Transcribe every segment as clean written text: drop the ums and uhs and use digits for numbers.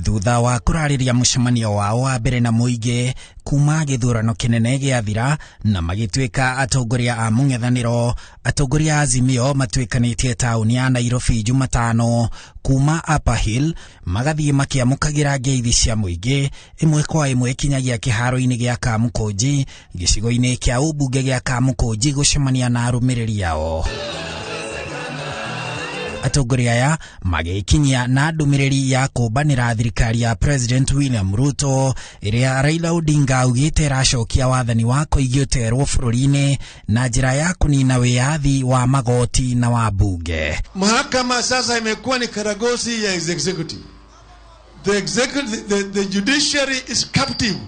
Thutha wa kũrarĩria mũcemanio wao wa mbere na mũingĩ kuma gĩthurano kĩnene gĩathira na magĩtuĩka atongoria a mũng'ethanĩro, atongoria a Azimio matuĩkanĩtie taũni ya Nairobi Jumatano kuma Upper Hill magathiĩ makĩamũkagĩra ngeithi cia mũingĩ ĩmwe kwa ĩmwe kinyagia kĩharo-inĩ gĩa Kamũkũnji gĩcigo-inĩ kĩa ũmbunge gĩa Kamũkũnji gũcemania na arũmĩrĩri ao. Atongoria aya magĩkinyia na ndũmĩrĩri ya kũmbanĩra thirikari ya President William Ruto ĩrĩa Raila Odinga augĩte ĩracokia wathani wa koigi ũterwo bũrũri-inĩ na njĩra ya kũnina wĩyathi wa magoti na wa bunge. Mahakama sasa imekuwa ni karagosi ya executive. The executive, the judiciary is captive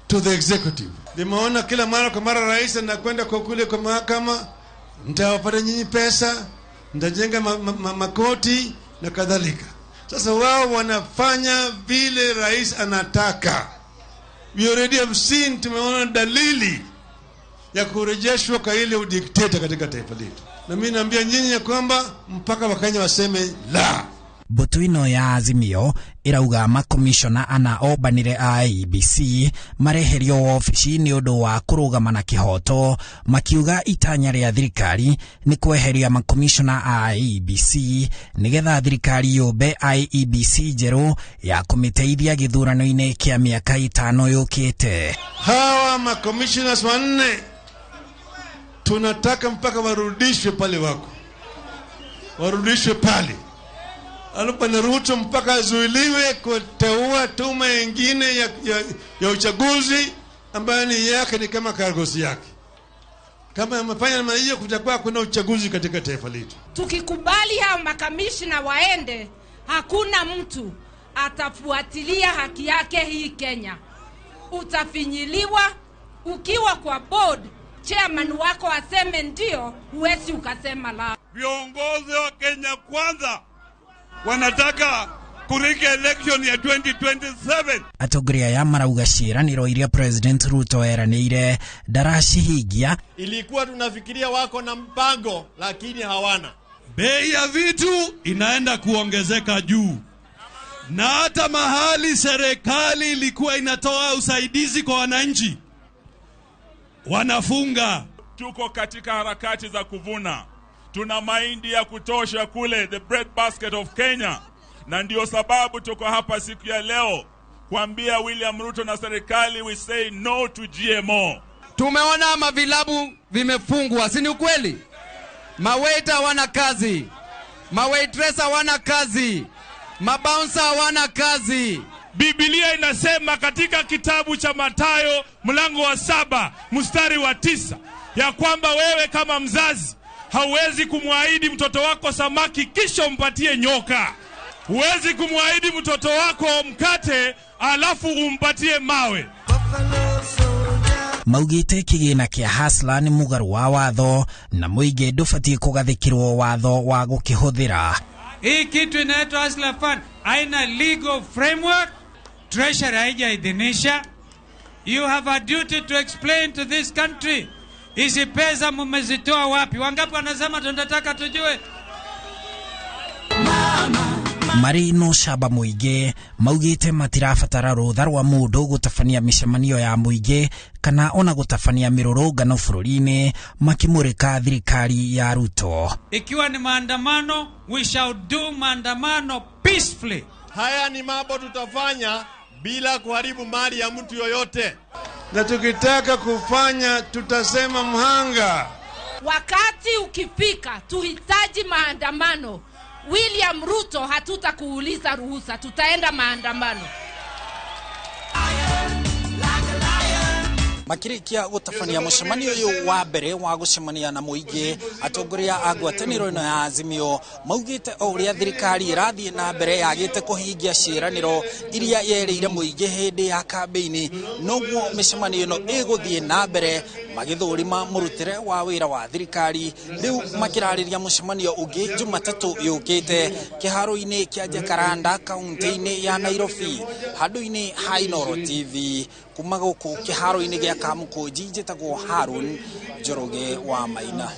to the executive. Nimeona kila mara kwa mara rais anakwenda kwa kule kwa mahakama, nitawapata nyinyi pesa, nitajenga makoti na kadhalika. Sasa wao wanafanya vile rais anataka. We already have seen, tumeona dalili ya kurejeshwa kwa ile udikteta katika taifa letu. Na mimi naambia nyinyi ya kwamba mpaka Wakenya waseme la. Mbũtũ ĩno ya Azimio ĩrauga makomishona ana ombanire a IEBC mareherio wabici nĩ ũndũ wa kũrũgama na kĩhoto, makiuga itanya rĩa thirikari nĩ kweheria makomishona a IEBC nĩgetha thirikari yũmbe IEBC njerũ ya kũmĩteithia gĩthurano-inĩ kĩa mĩaka 5 yũkĩte. Hawa makomishoners wanne tunataka mpaka warudishwe pale wako, warudishwe pale. Alipana Ruto mpaka azuiliwe kuteua tume nyingine ya uchaguzi ambayo ni yake, ni kama karagosi yake. Kama amefanya namna hiyo, kutakuwa kuna uchaguzi katika taifa letu. Tukikubali hao makamishna waende, hakuna mtu atafuatilia haki yake hii Kenya. Utafinyiliwa ukiwa kwa board, chairman wako aseme ndio, huwezi ukasema la. Viongozi wa Kenya Kwanza wanataka kurika election ya 2027. Atongoria aya marauga ciĩranĩro iria President Ruto eranĩire ndaracihingia. Ilikuwa tunafikiria wako na mpango lakini hawana. Bei ya vitu inaenda kuongezeka juu. Na hata mahali serikali ilikuwa inatoa usaidizi kwa wananchi wanafunga. Tuko katika harakati za kuvuna. Tuna mahindi ya kutosha kule the bread basket of Kenya. Na ndio sababu tuko hapa siku ya leo kuambia William Ruto na serikali we say no to GMO. Tumeona mavilabu vimefungwa, si ni ukweli? Mawaiter hawana kazi, mawaitress hawana kazi, mabouncer hawana kazi. Biblia inasema katika kitabu cha Mathayo mlango wa 7 mstari wa 9 ya kwamba wewe kama mzazi hauwezi kumwahidi mtoto wako samaki kisha umpatie nyoka. Huwezi kumwahidi mtoto wako mkate alafu umpatie mawe. Maugite kĩgĩna kĩa Hustler nĩ mũgarũ wa watho na mũingĩ ndũbatiĩ kũgathĩkĩrwo watho wa gũkĩhũthĩra. Hii kitu inaitwa Hustler Fund haina legal framework, Treasury haijaidhinisha. You have a duty to explain to this country. Hizi pesa mmezitoa wapi? Wangapi wanasema tunataka tujue? Marĩ no camba mũingĩ maugĩte matirabatara rũtha rwa mũndũ gũtabania mĩcemanio ya mũingĩ kana ona gũtabania mĩrũrũngano bũrũri-inĩ makĩmũrĩka thirikari ya Ruto. Ikiwa ni maandamano, we shall do maandamano peacefully. Haya ni mambo tutafanya bila kuharibu mali ya mtu yoyote. Na tukitaka kufanya tutasema mhanga. Wakati ukifika tuhitaji maandamano, William Ruto hatutakuuliza ruhusa, tutaenda maandamano. Makĩrĩkia gũtabania mũcemanio ũyũ wa mbere wa gũcemania na mũingĩ, atongoria a ngwatanĩro ĩno ya Azimio maugĩte o ũrĩa thirikari ĩrathiĩ na mbere yagĩte kũhingia ciĩranĩro iria yerĩire mũingĩ hĩndĩ ya kambĩini, noguo mĩcemanio ĩno ĩgũthiĩ na mbere magĩthũrima mũrutĩre wa wĩra wa thirikari. Rĩu makĩrarĩria mũcemanio ũngĩ Jumatatũ yũkĩte kĩharo-inĩ kĩa Jacaranda kaunti-inĩ ya Nairobi, handũ-inĩ ha Inooro TV. Kuma gũkũ kĩharo-inĩ gĩa Kamũkũnji, njĩtagwo Harun Njoroge wa Maina.